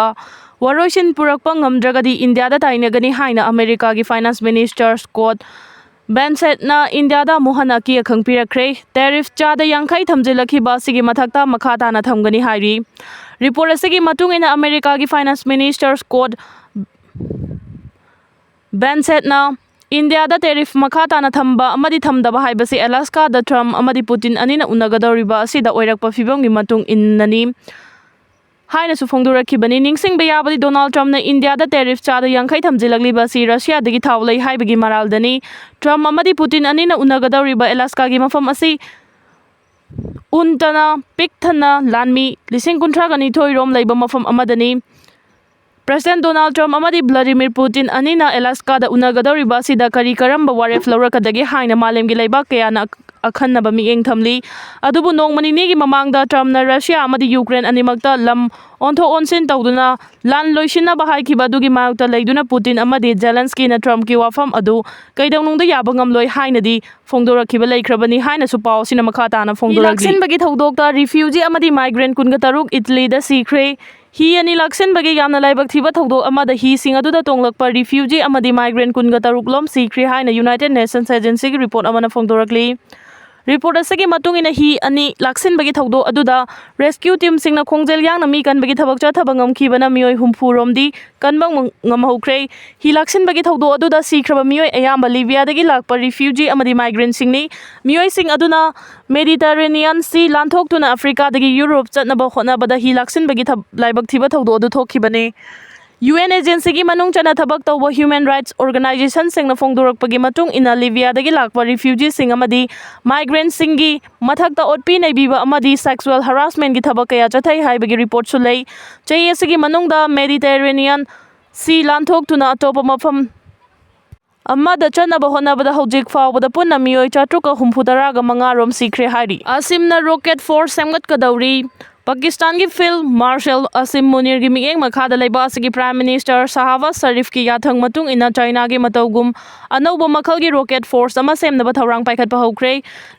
ꯋꯥꯔꯣꯏꯁꯤꯟ ꯄꯨꯔꯛꯄ ꯉꯝꯗ꯭ꯔꯒꯗꯤ ꯏꯟꯗꯤꯌꯥꯗ ꯇꯥꯏꯅꯒꯅꯤ ꯍꯥꯏꯅ ꯑꯃꯦꯔꯤꯀꯥꯒꯤ ꯐꯥꯏꯅꯥꯟꯁ ꯃꯤꯅꯤꯁꯇꯔ ꯁ꯭ꯀꯣꯠ ꯕꯦꯟꯁꯦꯠꯅ ꯏꯟꯗꯤꯌꯥꯗ ꯑꯃꯨꯛ ꯍꯟꯅ ꯑꯀꯤ ꯑꯈꯪ ꯄꯤꯔꯛꯈ꯭ꯔꯦ꯫ ꯇꯦꯔꯤꯐ ꯆꯥꯗ ꯌꯥꯡꯈꯩ ꯊꯝꯖꯤꯜꯂꯛꯈꯤꯕ ꯑꯁꯤꯒꯤ ꯃꯊꯛꯇ ꯃꯈꯥ ꯇꯥꯅ ꯊꯝꯒꯅꯤ ꯍꯥꯏꯔꯤ꯫ ꯔꯤꯄꯣꯔꯠ ꯑꯁꯤꯒꯤ ꯃꯇꯨꯡ ꯏꯟꯅ ꯑꯃꯦꯔꯤꯀꯥꯒꯤ ꯐꯥꯏꯅꯥꯟꯁ ꯃꯤꯅꯤꯁꯇꯔ ꯁ꯭ꯀꯣꯠ ꯕꯦꯟꯁꯦꯠꯅ ꯏꯟꯗꯤꯌꯥꯗ ꯇꯦꯔꯤꯐ ꯃꯈꯥ ꯇꯥꯅ ꯊꯝꯕ ꯑꯃꯗꯤ ꯊꯝꯗꯕ ꯍꯥꯏꯕꯁꯤ ꯑꯦꯂꯥꯁꯀꯥꯗ ꯇ꯭ꯔꯝꯞ ꯑꯃꯗꯤ ꯄꯨꯇꯤꯟ ꯑꯅꯤꯅ ꯎꯅꯒꯗꯧꯔꯤꯕ ꯑꯁꯤꯗ ꯑꯣꯏꯔꯛꯄ ꯐꯤꯕꯝꯒꯤ ꯃꯇꯨꯡ ꯏꯟꯅꯅꯤ ꯍꯥꯏꯅꯁꯨ ꯐꯣꯡꯗꯣꯔꯛꯈꯤꯕꯅꯤ꯫ ꯅꯤꯡꯁꯤꯡꯕ ꯌꯥꯕꯗꯤ, ꯗꯣꯅꯥꯜꯗ ꯇ꯭ꯔꯝꯞꯅ ꯏꯟꯗꯤꯌꯥꯗ ꯇꯦꯔꯤꯐ ꯆꯥꯗ ꯌꯥꯡꯈꯩ ꯊꯝꯖꯤꯜꯂꯛꯂꯤꯕ ꯑꯁꯤ ꯔꯁꯤꯌꯥꯗꯒꯤ ꯊꯥꯎ ꯂꯩ ꯍꯥꯏꯕꯒꯤ ꯃꯔꯥꯜꯗꯅꯤ꯫ ꯇ꯭ꯔꯝꯞ ꯑꯃꯗꯤ ꯄꯨꯇꯤꯟ ꯑꯅꯤꯅ ꯎꯅꯒꯗꯧꯔꯤꯕ ꯑꯦꯂꯥꯁꯀꯥꯒꯤ ꯃꯐꯝ ꯑꯁꯤ ꯎꯟꯇꯅ ꯄꯤꯛ ꯊꯟꯅ ꯂꯥꯟꯃꯤ ꯂꯤꯁꯤꯡ ꯀꯨꯟꯊ꯭ꯔꯥꯒ ꯅꯤꯊꯣꯏ ꯔꯣꯝ ꯂꯩꯕ ꯃꯐꯝ ꯑꯃꯗꯅꯤ꯫ ꯄ꯭ꯔꯦꯁꯤꯗꯦꯟ ꯗꯣꯅꯥꯜꯗ ꯇ꯭ꯔꯝꯞ ꯑꯃꯗꯤ ꯚ꯭ꯂꯥꯗꯤꯃꯤꯔ ꯄꯨꯇꯤꯟ ꯑꯅꯤꯅ ꯑꯦꯂꯥꯁꯀꯥꯗ ꯎꯅꯒꯗꯧꯔꯤꯕ ꯑꯁꯤꯗ ꯀꯔꯤ ꯀꯔꯝꯕ ꯋꯥꯔꯦꯞ ꯂꯧꯔꯛꯀꯗꯒꯦ ꯍꯥꯏꯅ ꯃꯥꯂꯦꯝꯒꯤ ꯂꯩꯕꯥꯛ ꯀꯌꯥꯅ ꯑꯈꯟꯅꯕ ꯃꯤꯠꯌꯦꯡ ꯊꯝꯂꯤ꯫ ꯑꯗꯨꯕꯨ ꯅꯣꯡꯃ ꯅꯤꯅꯤꯒꯤ ꯃꯃꯥꯡꯗ ꯇ꯭ꯔꯝꯞꯅ ꯔꯁꯤꯌꯥ ꯑꯃꯗꯤ ꯌꯨꯀ꯭ꯔꯦꯟ ꯑꯅꯤꯃꯛꯇ ꯂꯝ ꯑꯣꯟꯊꯣꯛ ꯑꯣꯟꯁꯤꯟ ꯇꯧꯗꯨꯅ ꯂꯥꯟ ꯂꯣꯏꯁꯤꯟꯅꯕ ꯍꯥꯏꯈꯤꯕ ꯑꯗꯨꯒꯤ ꯃꯥꯌꯣꯛꯇ ꯂꯩꯗꯨꯅ ꯄꯨꯇꯤꯟ ꯑꯃꯗꯤ ꯖꯦꯂꯦꯟꯁꯀꯤꯅ ꯇ꯭ꯔꯝꯞꯀꯤ ꯋꯥꯐꯝ ꯑꯗꯨ ꯀꯩꯗꯧꯅꯨꯡꯗ ꯌꯥꯕ ꯉꯝꯂꯣꯏ ꯍꯥꯏꯅꯗꯤ ꯐꯣꯡꯗꯣꯔꯛꯈꯤꯕ ꯂꯩꯈ꯭ꯔꯕꯅꯤ ꯍꯥꯏꯅꯁꯨ ꯄꯥꯎ ꯑꯁꯤꯅ ꯃꯈꯥ ꯇꯥꯅ ꯍꯤ ꯐꯣꯡꯗꯣꯔꯛꯂꯤ꯫ ꯂꯥꯛꯁꯤꯟꯕꯒꯤ ꯊꯧꯗꯣꯛꯇ ꯔꯤꯐ꯭ꯌꯨꯖꯤ ꯑꯃꯗꯤ ꯃꯥꯏꯒ꯭ꯔꯦꯟ ꯀꯨꯟꯒ ꯇꯔꯨꯛ ꯏꯇꯂꯤꯗ ꯁꯤꯈ꯭ꯔꯦ꯫ ꯍꯤ ꯑꯅꯤ ꯂꯥꯛꯁꯤꯟꯕꯒꯤ ꯌꯥꯝꯅ ꯂꯥꯏꯕꯛ ꯊꯤꯕ ꯊꯧꯗꯣꯛ ꯑꯃꯗ ꯍꯤꯁꯤꯡ ꯑꯗꯨꯗ ꯇꯣꯡꯂꯛꯄ ꯔꯤꯐ꯭ꯌꯨꯖꯤ ꯑꯃꯗꯤ ꯃꯥꯏꯒ꯭ꯔꯦꯟ ꯀꯨꯟꯒ ꯇꯔꯨꯛ ꯂꯣꯝ ꯁꯤꯈ꯭ꯔꯦ ꯍꯥꯏꯅ ꯌꯨꯅꯥꯏꯇꯦꯗ ꯅꯦꯁꯟꯁ ꯑꯦꯖꯦꯟꯁꯤꯒꯤ ꯔꯤꯄꯣꯔꯠ ꯑꯃꯅ ꯐꯣꯡꯗꯣꯔꯛꯂꯤ꯫ ꯔꯤꯄꯣꯔꯠ ꯑꯁꯤꯒꯤ ꯃꯇꯨꯡ ꯏꯟꯅ, ꯍꯤ ꯑꯅꯤ ꯂꯥꯛꯁꯤꯟꯕꯒꯤ ꯊꯧꯗꯣꯛ ꯑꯗꯨꯗ ꯔꯦꯁꯀ꯭ꯌꯨ ꯇꯤꯝꯁꯤꯡꯅ ꯈꯣꯡꯖꯦꯜ ꯌꯥꯡꯅ ꯃꯤ ꯀꯟꯕꯒꯤ ꯊꯕꯛ ꯆꯠꯊꯕ ꯉꯝꯈꯤꯕꯅ ꯃꯤꯑꯣꯏ ꯍꯨꯝꯐꯨ ꯔꯣꯝꯗꯤ ꯀꯟꯕ ꯉꯝ-, ꯉꯝꯍꯧꯈ꯭ꯔꯦ꯫ ꯍꯤ ꯂꯥꯛꯁꯤꯟꯕꯒꯤ ꯊꯧꯗꯣꯛ ꯑꯗꯨꯗ ꯁꯤꯈ꯭ꯔꯕ ꯃꯤꯑꯣꯏ ꯑꯌꯥꯝꯕ ꯂꯤꯕꯤꯌꯥꯗꯒꯤ ꯂꯥꯛꯄ ꯔꯤꯐ꯭ꯌꯨꯖꯤ ꯑꯃꯗꯤ ꯃꯥꯏꯒ꯭ꯔꯦꯟꯁꯤꯡꯅꯤ꯫ ꯃꯤꯑꯣꯏꯁꯤꯡ ꯑꯗꯨꯅ ꯃꯦꯗꯤꯇꯔꯦꯅꯤꯌꯟ ꯁꯤ ꯂꯥꯟꯊꯣꯛꯇꯨꯅ ꯑꯐ꯭ꯔꯤꯀꯥꯗꯒꯤ ꯌꯨꯔꯣꯞ ꯆꯠꯅꯕ ꯍꯣꯠꯅꯕꯗ ꯍꯤ ꯂꯥꯛꯁꯤꯟꯕꯒꯤ ꯊꯕ-, ꯂꯥꯏꯕꯛ ꯊꯤꯕ ꯊꯧꯗꯣꯛ ꯑꯗꯨ ꯊꯣꯛꯈꯤꯕꯅꯤ꯫ ꯌꯨ ꯑꯦꯟ ꯑꯦꯖꯦꯟꯁꯤꯒꯤ ꯃꯅꯨꯡ ꯆꯟꯅ ꯊꯕꯛ ꯇꯧꯕ ꯍ꯭ꯌꯨꯃꯦꯟ ꯔꯥꯏꯠꯁ ꯑꯣꯔꯒꯅꯥꯏꯖꯦꯁꯟꯁꯤꯡꯅ ꯐꯣꯡꯗꯣꯔꯛꯄꯒꯤ ꯃꯇꯨꯡ ꯏꯟꯅ, ꯂꯤꯕꯤꯌꯥꯗꯒꯤ ꯂꯥꯛꯄ ꯔꯤꯐ꯭ꯌꯨꯖꯤꯁꯤꯡ ꯑꯃꯗꯤ ꯃꯥꯏꯒ꯭ꯔꯦꯟꯁꯤꯡꯒꯤ ꯃꯊꯛꯇ ꯑꯣꯠꯄꯤ ꯅꯩꯕꯤꯕ ꯑꯃꯗꯤ ꯁꯦꯛꯁꯨꯑꯦꯜ ꯍꯔꯥꯁꯃꯦꯟꯒꯤ ꯊꯕꯛ ꯀꯌꯥ ꯆꯠꯊꯩ ꯍꯥꯏꯕꯒꯤ ꯔꯤꯄꯣꯔꯠꯁꯨ ꯂꯩ꯫ ꯆꯍꯤ ꯑꯁꯤꯒꯤ ꯃꯅꯨꯡꯗ ꯃꯦꯗꯤꯇꯔꯦꯅꯤꯌꯟ ꯁꯤ ꯂꯥꯟꯊꯣꯛꯇꯨꯅ ꯑꯇꯣꯞꯄ ꯃꯐꯝ ꯑꯃꯗ ꯆꯠꯅꯕ ꯍꯣꯠꯅꯕꯗ ꯍꯧꯖꯤꯛ ꯐꯥꯎꯕꯗ ꯄꯨꯟꯅ ꯃꯤꯑꯣꯏ ꯆꯥꯇ꯭ꯔꯨꯛꯀ ꯍꯨꯝꯐꯨ ꯇꯔꯥꯒ ꯃꯉꯥ ꯔꯣꯝ ꯁꯤꯈ꯭ꯔꯦ ꯍꯥꯏꯔꯤ꯫ ꯑꯁꯤꯝꯅ ꯔꯣꯀꯦꯠ ꯐꯣꯔꯁ ꯁꯦꯝꯒꯠꯀꯗꯧꯔꯤ꯫ ꯄꯥꯀꯤꯁꯇꯥꯟꯒꯤ ꯐꯤꯜꯗ ꯃꯥꯔꯁꯦꯜ ꯑꯁꯤꯝ ꯃꯨꯅꯤꯔꯒꯤ ꯃꯤꯠꯌꯦꯡ ꯃꯈꯥꯗ ꯂꯩꯕꯥꯛ ꯑꯁꯤꯒꯤ ꯄ꯭ꯔꯥꯏꯝ ꯃꯤꯅꯤꯁꯇꯔ ꯁꯍꯥꯕꯥꯖ ꯁꯔꯤꯐꯀꯤ ꯌꯥꯊꯪ ꯃꯇꯨꯡ ꯏꯟꯅ ꯆꯥꯏꯅꯥꯒꯤ ꯃꯇꯧꯒꯨꯝ ꯑꯅꯧꯕ ꯃꯈꯜꯒꯤ ꯔꯣꯀꯦꯠ ꯐꯣꯔꯁ ꯑꯃ ꯁꯦꯝꯅꯕ ꯊꯧꯔꯥꯡ ꯄꯥꯏꯈꯠꯄ ꯍꯧꯈ꯭ꯔꯦ꯫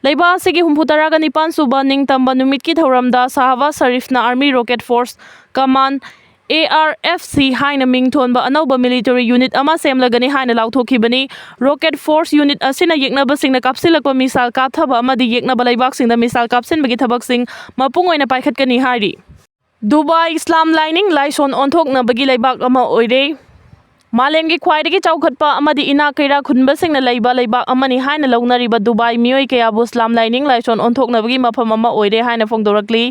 ꯂꯩꯕꯥꯛ ꯑꯁꯤꯒꯤ ꯍꯨꯝꯐꯨ ꯇꯔꯥꯒ ꯅꯤꯄꯥꯟ ꯁꯨꯕ ꯅꯤꯡꯇꯝꯕ ꯅꯨꯃꯤꯠꯀꯤ ꯊꯧꯔꯝꯗ ꯁꯍꯥꯕꯥꯖ ꯁꯔꯤꯐꯅ army rocket force command, A R F C ꯍꯥꯏꯅ ꯃꯤꯡ ꯊꯣꯟꯕ ꯑꯅꯧꯕ ꯃꯤꯂꯤꯇꯔꯤ ꯌꯨꯅꯤꯠ ꯑꯃ ꯁꯦꯝꯂꯒꯅꯤ ꯍꯥꯏꯅ ꯂꯥꯎꯊꯣꯛꯈꯤꯕꯅꯤ꯫ ꯔꯣꯀꯦꯠ ꯐꯣꯔꯁ ꯌꯨꯅꯤꯠ ꯑꯁꯤꯅ ꯌꯦꯛꯅꯕꯁꯤꯡꯅ ꯀꯥꯞꯁꯤꯜꯂꯛꯄ ꯃꯤꯁꯥꯏꯜ ꯀꯥꯞꯊꯕ ꯑꯃꯗꯤ ꯌꯦꯛꯅꯕ ꯂꯩꯕꯥꯛꯁꯤꯡꯗ ꯃꯤꯁꯥꯏꯜ ꯀꯥꯞꯁꯤꯟꯕꯒꯤ ꯊꯕꯛꯁꯤꯡ ꯃꯄꯨꯡ ꯑꯣꯏꯅ ꯄꯥꯏꯈꯠꯀꯅꯤ ꯍꯥꯏꯔꯤ꯫ ꯗꯨꯕꯥꯏ ꯏꯁꯂꯥꯝ ꯂꯥꯏꯅꯤꯡ ꯂꯥꯏꯁꯣꯟ ꯑꯣꯟꯊꯣꯛꯅꯕꯒꯤ ꯂꯩꯕꯥꯛ ꯑꯃ ꯑꯣꯏꯔꯦ꯫ ꯃꯥꯂꯦꯝꯒꯤ ꯈ꯭ꯋꯥꯏꯗꯒꯤ ꯆꯥꯎꯈꯠꯄ ꯑꯃꯗꯤ ꯏꯅꯥꯛ ꯀꯩꯔꯥꯛ ꯈꯨꯟꯕꯁꯤꯡꯅ ꯂꯩꯕ ꯂꯩꯕꯥꯛ ꯑꯃꯅꯤ ꯍꯥꯏꯅ ꯂꯧꯅꯔꯤꯕ ꯗꯨꯕꯥꯏ ꯃꯤꯑꯣꯏ ꯀꯌꯥꯕꯨ ꯏꯁꯂꯥꯝ ꯂꯥꯏꯅꯤꯡ ꯂꯥꯏꯁꯣꯟ ꯑꯣꯟꯊꯣꯛꯅꯕꯒꯤ ꯃꯐꯝ ꯑꯃ ꯑꯣꯏꯔꯦ ꯍꯥꯏꯅ ꯐꯣꯡꯗꯣꯔꯛꯂꯤ꯫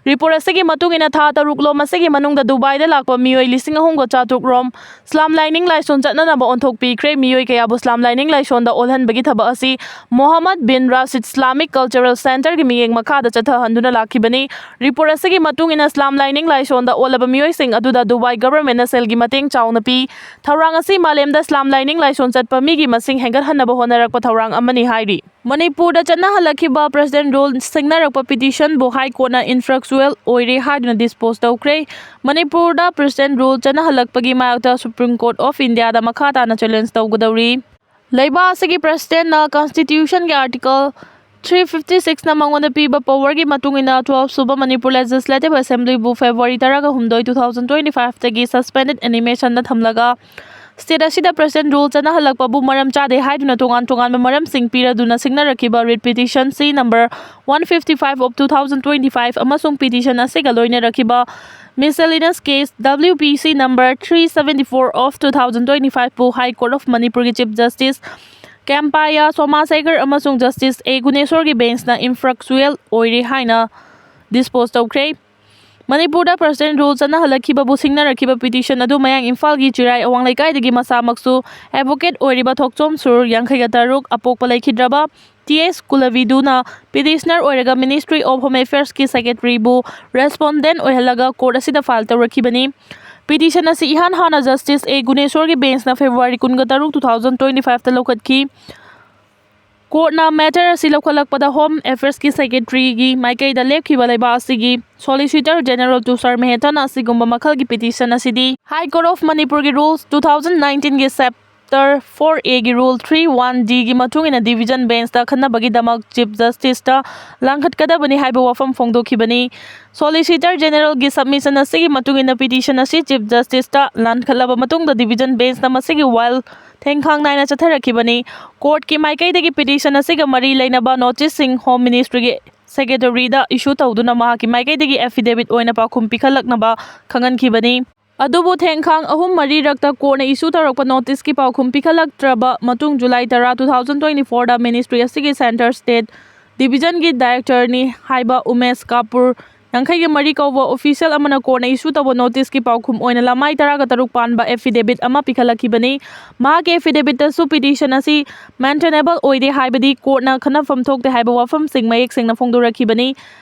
ꯔꯤꯄꯣꯔꯠ ꯑꯁꯤꯒꯤ ꯃꯇꯨꯡ ꯏꯟꯅ, ꯊꯥ ꯇꯔꯨꯛ ꯂꯣꯝ ꯑꯁꯤꯒꯤ ꯃꯅꯨꯡꯗ ꯗꯨꯕꯥꯏꯗ ꯂꯥꯛꯄ ꯃꯤꯑꯣꯏ ꯂꯤꯁꯤꯡ ꯑꯍꯨꯝꯒ ꯆꯥꯇ꯭ꯔꯨꯛ ꯔꯣꯝ ꯏꯁꯂꯥꯝ ꯂꯥꯏꯅꯤꯡ ꯂꯥꯏꯁꯣꯟ ꯆꯠꯅꯅꯕ ꯑꯣꯟꯊꯣꯛꯄꯤꯈ꯭ꯔꯦ꯫ ꯃꯤꯑꯣꯏ ꯀꯌꯥꯕꯨ ꯏꯁꯂꯥꯝ ꯂꯥꯏꯅꯤꯡ ꯂꯥꯏꯁꯣꯟꯗ ꯑꯣꯜꯍꯟꯕꯒꯤ ꯊꯕꯛ ꯑꯁꯤ ꯃꯣꯍꯝꯃꯗ ꯕꯤꯟ ꯔꯥꯁꯤꯗ ꯏꯁꯂꯥꯃꯤꯛ ꯀꯜꯆꯔꯦꯜ ꯁꯦꯟꯇꯔꯒꯤ ꯃꯤꯠꯌꯦꯡ ꯃꯈꯥꯗ ꯆꯠꯊꯍꯟꯗꯨꯅ ꯂꯥꯛꯈꯤꯕꯅꯤ꯫ ꯔꯤꯄꯣꯔꯠ ꯑꯁꯤꯒꯤ ꯃꯇꯨꯡ ꯏꯟꯅ, ꯏꯁꯂꯥꯝ ꯂꯥꯏꯅꯤꯡ ꯂꯥꯏꯁꯣꯟꯗ ꯑꯣꯜꯂꯕ ꯃꯤꯑꯣꯏꯁꯤꯡ ꯑꯗꯨꯗ ꯗꯨꯕꯥꯏ ꯒꯚꯔꯟꯃꯦꯟꯠꯅ ꯁꯦꯜꯒꯤ ꯃꯇꯦꯡ ꯆꯥꯎꯅ ꯄꯤ꯫ ꯊꯧꯔꯥꯡ ꯑꯁꯤ ꯃꯥꯂꯦꯝꯗ ꯏꯁꯂꯥꯝ ꯂꯥꯏꯅꯤꯡ ꯂꯥꯏꯁꯣꯟ ꯆꯠꯄ ꯃꯤꯒꯤ ꯃꯁꯤꯡ ꯍꯦꯟꯒꯠꯍꯟꯅꯕ ꯍꯣꯠꯅꯔꯛꯄ ꯊꯧꯔꯥꯡ ꯑꯃꯅꯤ ꯍꯥꯏꯔꯤ꯫ ꯃꯅꯤꯄꯨꯔꯗ ꯆꯠꯅꯍꯜꯂꯛꯈꯤꯕ ꯄ꯭ꯔꯦꯁꯤꯗꯦꯟꯠ ꯔꯨꯜ ꯁꯤꯡꯅꯔꯛꯄ ꯄꯤꯇꯤꯁꯟꯕꯨ ꯍꯥꯏ ꯀꯣꯔꯠꯅ ꯏꯟꯐ꯭ꯔꯦꯛꯆꯨꯑꯦꯜ ꯑꯣꯏꯔꯦ ꯍꯥꯏꯗꯨꯅ ꯗꯤꯁꯄꯣꯖ ꯇꯧꯈ꯭ꯔꯦ꯫ ꯃꯅꯤꯄꯨꯔꯗ ꯄ꯭ꯔꯦꯁꯤꯗꯦꯟꯠ ꯔꯨꯜ ꯆꯠꯅꯍꯜꯂꯛꯄꯒꯤ ꯃꯥꯌꯣꯛꯇ ꯁꯨꯄ꯭ꯔꯤꯝ ꯀꯣꯔꯠ ꯑꯣꯐ ꯏꯟꯗꯤꯌꯥꯗ ꯃꯈꯥ ꯇꯥꯅ ꯆꯦꯂꯦꯟꯖ ꯇꯧꯒꯗꯧꯔꯤ꯫ ꯂꯩꯕꯥꯛ ꯑꯁꯤꯒꯤ ꯄ꯭ꯔꯦꯁꯤꯗꯦꯟꯠꯅ ꯀꯟꯁꯇꯤꯇ꯭ꯌꯨꯁꯟꯒꯤ ꯑꯥꯔꯇꯤꯀꯜ ꯊ꯭ꯔꯤ ꯐꯤꯐꯇꯤ ꯁꯤꯛꯁꯅ ꯃꯉꯣꯟꯗ ꯄꯤꯕ ꯄꯋꯔꯒꯤ ꯃꯇꯨꯡ ꯏꯟꯅ, ꯇ꯭ꯋꯦꯜꯐ ꯁꯨꯕ ꯃꯅꯤꯄꯨꯔ ꯂꯦꯖꯤꯁꯂꯦꯇꯤꯚ ꯑꯦꯁꯦꯝꯕ꯭ꯂꯤꯕꯨ ꯐꯦꯕ꯭ꯔꯨꯋꯥꯔꯤ ꯇꯔꯥꯒ ꯍꯨꯝꯗꯣꯏ, ꯇꯨ ꯊꯥꯎꯖꯟ ꯇ꯭ꯋꯦꯟꯇꯤ ꯐꯥꯏꯚꯇꯒꯤ ꯁꯁꯄꯦꯟꯗꯦꯗ ꯑꯦꯅꯤꯃꯦꯁꯟꯗ ꯊꯝꯂꯒ, ꯁ꯭ꯇꯦꯠ ꯑꯁꯤꯗ ꯄ꯭ꯔꯦꯁꯤꯗꯦꯟꯠ ꯔꯨꯜ ꯆꯠꯅꯍꯜꯂꯛꯄꯕꯨ ꯃꯔꯝ ꯆꯥꯗꯦ ꯍꯥꯏꯗꯨꯅ ꯇꯣꯉꯥꯟ ꯇꯣꯉꯥꯟꯕ ꯃꯔꯝꯁꯤꯡ ꯄꯤꯔꯗꯨꯅ ꯁꯤꯡꯅꯔꯛꯈꯤꯕ writ petition C number one fifty five of two thousand twenty five ꯑꯃꯁꯨꯡ ꯄꯤꯇꯤꯁꯟ ꯑꯁꯤꯒ ꯂꯣꯏꯅꯔꯛꯈꯤꯕ miscellaneous case W P C number three seventy four of two thousand twenty ꯐꯥꯏꯚꯄꯨ ꯍꯥꯏ ꯀꯣꯔꯠ ꯑꯣꯐ ꯃꯅꯤꯄꯨꯔꯒꯤ ꯆꯤꯐ ꯖꯁꯇꯤꯁ ꯀꯦꯝꯄꯥꯌꯥ ꯁꯣꯃꯥꯁꯦꯒꯔ ꯑꯃꯁꯨꯡ justice ꯑꯦ ꯒꯨꯅꯦꯁꯣꯔꯒꯤ ꯕꯦꯟꯁꯅ ꯏꯟꯐ꯭ꯔꯦꯛꯆꯨꯑꯦꯜ ꯑꯣꯏꯔꯦ ꯍꯥꯏꯅ ꯗꯤꯁꯄꯣꯖ ꯇꯧꯈ꯭ꯔꯦ꯫ ꯃꯅꯤꯄꯨꯔꯗ ꯄ꯭ꯔꯦꯁꯤꯗꯦꯟꯠ ꯔꯨꯜ ꯆꯠꯅꯍꯜꯂꯛꯈꯤꯕꯕꯨ ꯁꯤꯡꯅꯔꯛꯈꯤꯕ ꯄꯤꯇꯤꯁꯟ ꯑꯗꯨ ꯃꯌꯥꯡ ꯏꯝꯐꯥꯜꯒꯤ ꯆꯤꯔꯥꯏ ꯑꯋꯥꯡ ꯂꯩꯀꯥꯏꯗꯒꯤ ꯃꯁꯥꯃꯛꯁꯨ ꯑꯦꯗꯚꯣꯀꯦꯠ ꯑꯣꯏꯔꯤꯕ ꯊꯣꯛꯆꯣꯝ ꯁꯨꯔ ꯌꯥꯡꯈꯩꯒ ꯇꯔꯨꯛ, ꯑꯄꯣꯛꯄ ꯂꯩꯈꯤꯗ꯭ꯔꯕ ꯇꯤ ꯑꯦꯁ ꯀꯨꯂꯕꯤꯗꯨꯅ ꯄꯤꯇꯤꯁꯅꯔ ꯑꯣꯏꯔꯒ ꯃꯤꯅꯤꯁꯇ꯭ꯔꯤ ꯑꯣꯐ ꯍꯣꯝ ꯑꯦꯐꯤꯌꯔꯁꯀꯤ ꯁꯦꯀ꯭ꯔꯦꯇꯔꯤꯕꯨ ꯔꯦꯁꯄꯣꯟꯗꯦꯟꯠ ꯑꯣꯏꯍꯜꯂꯒ ꯀꯣꯔꯠ ꯑꯁꯤꯗ ꯐꯥꯏꯜ ꯇꯧꯔꯛꯈꯤꯕꯅꯤ꯫ ꯄꯤꯇꯤꯁꯟ ꯑꯁꯤ ꯏꯍꯥꯟ ꯍꯥꯟꯅ ꯖꯁꯇꯤꯁ ꯑꯦ ꯒꯨꯅꯦꯁꯣꯔꯒꯤ ꯕꯦꯟꯁꯅ ꯐꯦꯕ꯭ꯔꯨꯋꯥꯔꯤ ꯀꯨꯟꯒ ꯇꯔꯨꯛ, ꯇꯨ ꯊꯥꯎꯖꯟ ꯇ꯭ꯋꯦꯟꯇꯤ ꯐꯥꯏꯚꯇ ꯂꯧꯈꯠꯈꯤ꯫ Courtꯅ matter ꯑꯁꯤ ꯂꯧꯈꯠꯂꯛꯄꯗ Home Affairsꯀꯤ Secretaryꯒꯤ ꯃꯥꯏꯀꯩꯗ ꯂꯦꯞꯈꯤꯕ ꯂꯩꯕꯥꯛ ꯑꯁꯤꯒꯤ Solicitor General ꯇꯨꯁꯥꯔ ꯃꯦꯍꯇꯥꯅ ꯑꯁꯤꯒꯨꯝꯕ ꯃꯈꯜꯒꯤ petition ꯑꯁꯤꯗꯤ High Court of Manipurꯒꯤ rules two thousand nineteenꯒꯤ chapter four Aꯒꯤ rule three one Dꯒꯤ ꯃꯇꯨꯡ ꯏꯟꯅ division benchꯇ ꯈꯟꯅꯕꯒꯤꯗꯃꯛ Chief Justiceꯇ ꯂꯥꯡꯈꯠꯀꯗꯕꯅꯤ ꯍꯥꯏꯕ ꯋꯥꯐꯝ ꯐꯣꯡꯗꯣꯛꯈꯤꯕꯅꯤ꯫ Solicitor Generalꯒꯤ submission ꯑꯁꯤꯒꯤ ꯃꯇꯨꯡ ꯏꯟꯅ petition ꯑꯁꯤ Chief Justiceꯇ ꯂꯥꯟꯈꯠꯂꯕ ꯃꯇꯨꯡꯗ division benchꯅ ꯃꯁꯤꯒꯤ ꯋꯥꯌꯦꯜ ꯊꯦꯡꯈꯥꯡ ꯅꯥꯏꯅ ꯆꯠꯊꯔꯛꯈꯤꯕꯅꯤ꯫ Courtꯀꯤ ꯃꯥꯏꯀꯩꯗꯒꯤ petition ꯑꯁꯤꯒ ꯃꯔꯤ ꯂꯩꯅꯕ noticeꯁꯤꯡ Home Ministryꯒꯤ Secretaryꯗ issue ꯇꯧꯗꯨꯅ ꯃꯍꯥꯛꯀꯤ ꯃꯥꯏꯀꯩꯗꯒꯤ affidavit ꯑꯣꯏꯅ ꯄꯥꯎꯈꯨꯝ ꯄꯤꯈꯠꯂꯛꯅꯕ ꯈꯪꯍꯟꯈꯤꯕꯅꯤ꯫ ꯑꯗꯨꯕꯨ ꯊꯦꯡꯈꯥꯡ ꯑꯍꯨꯝ ꯃꯔꯤꯔꯛꯇ courtꯅ issue ꯇꯧꯔꯛꯄ noticeꯀꯤ ꯄꯥꯎꯈꯨꯝ ꯄꯤꯈꯠꯂꯛꯇ꯭ꯔꯕ ꯃꯇꯨꯡ July ꯇꯔꯥ, two thousand twenty fourꯗ ministry ꯑꯁꯤꯒꯤ Centre State Divisionꯒꯤ directorꯅꯤ ꯍꯥꯏꯕ ꯎꯃꯦꯁ ꯀꯥꯄꯨꯔ, ꯌꯥꯡꯈꯩꯒ ꯃꯔꯤ ꯀꯧꯕ official ꯑꯃꯅ courtꯅ issue ꯇꯧꯕ noticeꯀꯤ ꯄꯥꯎꯈꯨꯝ ꯑꯣꯏꯅ ꯂꯃꯥꯏ ꯇꯔꯥꯒ ꯇꯔꯨꯛ ꯄꯥꯟꯕ affidavit ꯑꯃ ꯄꯤꯈꯠꯂꯛꯈꯤꯕꯅꯤ꯫ ꯃꯍꯥꯛꯀꯤ affidavitꯇꯁꯨ petition ꯑꯁꯤ maintainable ꯑꯣꯏꯗꯦ ꯍꯥꯏꯕꯗꯤ courtꯅ ꯈꯟꯅꯐꯝ ꯊꯣꯛꯇꯦ ꯍꯥꯏꯕ ꯋꯥꯐꯝꯁꯤꯡ ꯃꯌꯦꯛ ꯁꯦꯡꯅ ꯐꯣꯡꯗꯣꯔꯛꯈꯤꯕꯅꯤ꯫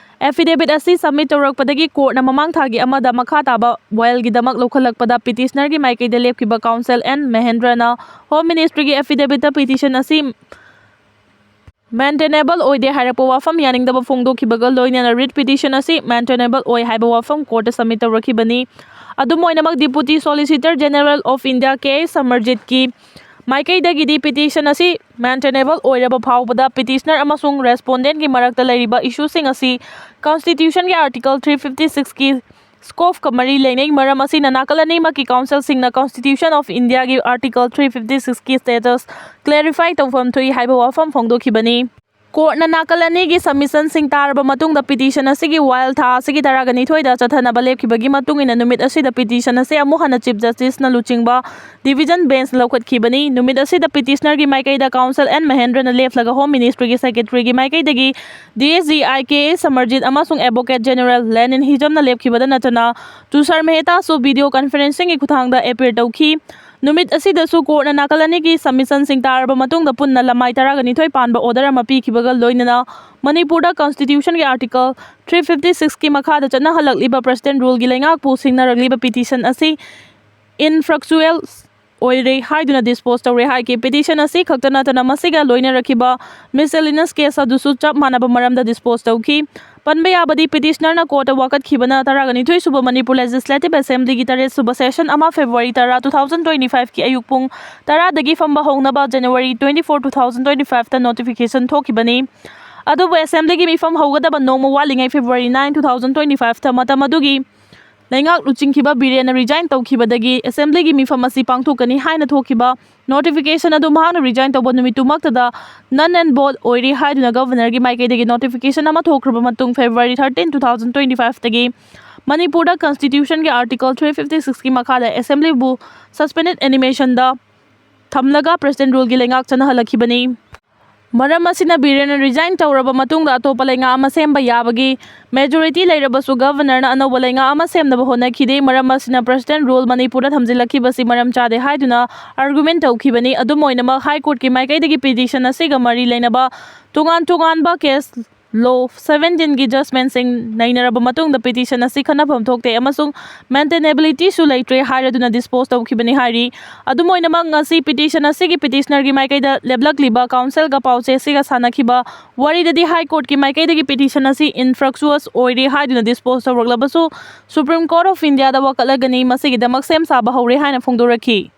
Affidavit ꯑꯁꯤ submit ꯇꯧꯔꯛꯄꯗꯒꯤ courtꯅ ꯃꯃꯥꯡ ꯊꯥꯒꯤ ꯑꯃꯗ ꯃꯈꯥ ꯇꯥꯕ ꯋꯥꯌꯦꯜꯒꯤꯗꯃꯛ ꯂꯧꯈꯠꯂꯛꯄꯗ petitionerꯒꯤ ꯃꯥꯏꯀꯩꯗ ꯂꯦꯞꯈꯤꯕ counsel ꯑꯦꯟ ꯃꯍꯦꯟꯗ꯭ꯔꯅ Home Ministryꯒꯤ affidavitꯇ petition ꯑꯁꯤ maintainable ꯑꯣꯏꯗꯦ ꯍꯥꯏꯔꯛꯄ ꯋꯥꯐꯝ ꯌꯥꯅꯤꯡꯗꯕ ꯐꯣꯡꯗꯣꯛꯈꯤꯕꯒ ꯂꯣꯏꯅꯅ writ petition ꯑꯁꯤ maintainable ꯑꯣꯏ ꯍꯥꯏꯕ ꯋꯥꯐꯝ courtꯇ submit ꯇꯧꯔꯛꯈꯤꯕꯅꯤ꯫ ꯑꯗꯨꯝ ꯑꯣꯏꯅꯃꯛ Deputy Solicitor General of India K S ꯁꯃꯔꯖꯤꯠꯀꯤ ꯃꯥꯏꯀꯩꯗꯒꯤꯗꯤ petition ꯑꯁꯤ maintainable ꯑꯣꯏꯔꯕ ꯐꯥꯎꯕꯗ petitioner ꯑꯃꯁꯨꯡ respondentꯀꯤ ꯃꯔꯛꯇ ꯂꯩꯔꯤꯕ issueꯁꯤꯡ ꯑꯁꯤ constitutionꯒꯤ article three fifty sixꯀꯤ scopeꯀ ꯃꯔꯤ ꯂꯩꯅꯩ꯫ ꯃꯔꯝ ꯑꯁꯤꯅ ꯅꯥꯀꯜ ꯑꯅꯤꯃꯛꯀꯤ counselꯁꯤꯡꯅ Constitution of Indiaꯒꯤ article three fifty sixꯀꯤ status clarify ꯇꯧꯐꯝ ꯊꯣꯛꯏ ꯍꯥꯏꯕ ꯋꯥꯐꯝ ꯐꯣꯡꯗꯣꯛꯈꯤꯕꯅꯤ꯫ Courtꯅ ꯅꯥꯀꯜ ꯑꯅꯤꯒꯤ submissionꯁꯤꯡ ꯇꯥꯔꯕ ꯃꯇꯨꯡꯗ petition ꯑꯁꯤꯒꯤ ꯋꯥꯌꯦꯜ ꯊꯥ ꯑꯁꯤꯒꯤ ꯇꯔꯥꯒ ꯅꯤꯊꯣꯏꯗ ꯆꯠꯊꯅꯕ ꯂꯦꯞꯈꯤꯕꯒꯤ ꯃꯇꯨꯡ ꯏꯟꯅ ꯅꯨꯃꯤꯠ ꯑꯁꯤꯗ petition ꯑꯁꯤ ꯑꯃꯨꯛ ꯍꯟꯅ Chief Justiceꯅ ꯂꯨꯆꯤꯡꯕ division benchꯅ ꯂꯧꯈꯠꯈꯤꯕꯅꯤ꯫ ꯅꯨꯃꯤꯠ ꯑꯁꯤꯗ petitionerꯒꯤ ꯃꯥꯏꯀꯩꯗ counsel ꯑꯦꯟ ꯃꯍꯦꯟꯗ꯭ꯔꯅ ꯂꯦꯞꯂꯒ Home Ministryꯒꯤ Secretaryꯒꯤ ꯃꯥꯏꯀꯩꯗꯒꯤ D S G I ꯀꯦ ꯑꯦꯁ ꯁꯃꯔꯖꯤꯠ ꯑꯃꯁꯨꯡ Advocate General ꯂꯦꯅꯤꯟ ꯍꯤꯖꯝꯅ ꯂꯦꯞꯈꯤꯕꯗ ꯅꯠꯇꯅ ꯇꯨꯁꯥꯔ ꯃꯦꯍꯇꯥꯁꯨ video conferencingꯒꯤ ꯈꯨꯠꯊꯥꯡꯗ appear ꯇꯧꯈꯤ꯫ ꯅꯨꯃꯤꯠ ꯑꯁꯤꯗꯁꯨ courtꯅ ꯅꯥꯀꯜ ꯑꯅꯤꯒꯤ submissionꯁꯤꯡ ꯇꯥꯔꯕ ꯃꯇꯨꯡꯗ ꯄꯨꯟꯅ ꯂꯃꯥꯏ ꯇꯔꯥꯒ ꯅꯤꯊꯣꯏ ꯄꯥꯟꯕ order ꯑꯃ ꯄꯤꯈꯤꯕꯒ ꯂꯣꯏꯅꯅ ꯃꯅꯤꯄꯨꯔꯗ constitutionꯒꯤ article three fifty sixꯀꯤ ꯃꯈꯥꯗ ꯆꯠꯅꯍꯜꯂꯛꯂꯤꯕ President ruleꯒꯤ ꯂꯩꯉꯥꯛꯄꯨ ꯁꯤꯡꯅꯔꯛꯂꯤꯕ petition ꯑꯁꯤ infructuous ꯑꯣꯏꯔꯦ ꯍꯥꯏꯗꯨꯅ dispose ꯇꯧꯔꯦ ꯍꯥꯏꯈꯤ꯫ Petition ꯑꯁꯤ ꯈꯛꯇ ꯅꯠꯇꯅ ꯃꯁꯤꯒ ꯂꯣꯏꯅꯔꯛꯈꯤꯕ miscellaneous case ꯑꯗꯨꯁꯨ ꯆꯞ ꯃꯥꯟꯅꯕ ꯃꯔꯝꯗ dispose ꯇꯧꯈꯤ꯫ ꯄꯟꯕ ꯌꯥꯕꯗꯤ, petitionerꯅ courtꯇ ꯋꯥꯀꯠꯈꯤꯕꯅ ꯇꯔꯥꯒ ꯅꯤꯊꯣꯏ ꯁꯨꯕ Manipur Legislative Assemblyꯒꯤ ꯇꯔꯦꯠ ꯁꯨꯕ session ꯑꯃ February ꯇꯔꯥ, two thousand twenty fiveꯀꯤ ꯑꯌꯨꯛ ꯄꯨꯡ ꯇꯔꯥꯗꯒꯤ ꯐꯝꯕ ꯍꯧꯅꯕ January twenty four, two thousand twenty fiveꯇ notification ꯊꯣꯛꯈꯤꯕꯅꯤ꯫ ꯑꯗꯨꯕꯨ assemblyꯒꯤ ꯃꯤꯐꯝ ꯍꯧꯒꯗꯕ ꯅꯣꯡꯃ ꯋꯥꯠꯂꯤꯉꯩ February nine, two thousand twenty fiveꯇ ꯃꯇꯝ ꯑꯗꯨꯒꯤ ꯂꯩꯉꯥꯛ ꯂꯨꯆꯤꯡꯈꯤꯕ ꯕꯤꯔꯦꯟꯅ resign ꯇꯧꯈꯤꯕꯗꯒꯤ assemblyꯒꯤ ꯃꯤꯐꯝ ꯑꯁꯤ ꯄꯥꯡꯊꯣꯛꯀꯅꯤ ꯍꯥꯏꯅ ꯊꯣꯛꯈꯤꯕ notification ꯑꯗꯨ ꯃꯍꯥꯛꯅ resign ꯇꯧꯕ ꯅꯨꯃꯤꯠꯇꯨꯃꯛꯇꯗ null and void ꯑꯣꯏꯔꯦ ꯍꯥꯏꯗꯨꯅ governorꯒꯤ ꯃꯥꯏꯀꯩꯗꯒꯤ notification ꯑꯃ ꯊꯣꯛꯈ꯭ꯔꯕ ꯃꯇꯨꯡ February thirteen, two thousand twenty fiveꯇꯒꯤ ꯃꯅꯤꯄꯨꯔꯗ constitutionꯒꯤ article three fifty sixꯀꯤ ꯃꯈꯥꯗ assemblyꯕꯨ suspended animationꯗ ꯊꯝꯂꯒ president ruleꯒꯤ ꯂꯩꯉꯥꯛ ꯆꯠꯅꯍꯜꯂꯛꯈꯤꯕꯅꯤ꯫ ꯃꯔꯝ ꯑꯁꯤꯅ ꯕꯤꯔꯦꯟꯅ resign ꯇꯧꯔꯕ ꯃꯇꯨꯡꯗ ꯑꯇꯣꯞꯄ ꯂꯩꯉꯥꯛ ꯑꯃ ꯁꯦꯝꯕ ꯌꯥꯕꯒꯤ majority ꯂꯩꯔꯕꯁꯨ governorꯅ ꯑꯅꯧꯕ ꯂꯩꯉꯥꯛ ꯑꯃ ꯁꯦꯝꯅꯕ ꯍꯣꯠꯅꯈꯤꯗꯦ꯫ ꯃꯔꯝ ꯑꯁꯤꯅ president rule ꯃꯅꯤꯄꯨꯔꯗ ꯊꯝꯖꯤꯜꯂꯛꯈꯤꯕꯁꯤ ꯃꯔꯝ ꯆꯥꯗꯦ ꯍꯥꯏꯗꯨꯅ argument ꯇꯧꯈꯤꯕꯅꯤ꯫ ꯑꯗꯨꯝ ꯑꯣꯏꯅꯃꯛ, High Courtꯀꯤ ꯃꯥꯏꯀꯩꯗꯒꯤ petition ꯑꯁꯤꯒ ꯃꯔꯤ ꯂꯩꯅꯕ ꯇꯣꯉꯥꯟ ꯇꯣꯉꯥꯟꯕ case law seventeenꯒꯤ judgmentꯁꯤꯡ ꯅꯩꯅꯔꯕ ꯃꯇꯨꯡꯗ petition ꯑꯁꯤ ꯈꯟꯅꯐꯝ ꯊꯣꯛꯇꯦ ꯑꯃꯁꯨꯡ maintainabilityꯁꯨ ꯂꯩꯇ꯭ꯔꯦ ꯍꯥꯏꯔꯗꯨꯅ dispose ꯇꯧꯈꯤꯕꯅꯤ ꯍꯥꯏꯔꯤ꯫ ꯑꯗꯨꯝ ꯑꯣꯏꯅꯃꯛ, ꯉꯁꯤ petition ꯑꯁꯤꯒꯤ petitionerꯒꯤ ꯃꯥꯏꯀꯩꯗ ꯂꯦꯞꯂꯛꯂꯤꯕ councilꯒ ꯄꯥꯎꯆꯦ ꯑꯁꯤꯒ ꯁꯥꯟꯅꯈꯤꯕ ꯋꯥꯔꯤꯗꯗꯤ High Courtꯀꯤ ꯃꯥꯏꯀꯩꯗꯒꯤ petition ꯑꯁꯤ infructuous ꯑꯣꯏꯔꯦ ꯍꯥꯏꯗꯨꯅ dispose ꯇꯧꯔꯛꯂꯕꯁꯨ Supreme Court of Indiaꯗ ꯋꯥꯀꯠꯂꯒꯅꯤ꯫ ꯃꯁꯤꯒꯤꯗꯃꯛ ꯁꯦꯝ ꯁꯥꯕ ꯍꯧꯔꯦ ꯍꯥꯏꯅ ꯐꯣꯡꯗꯣꯔꯛꯈꯤ꯫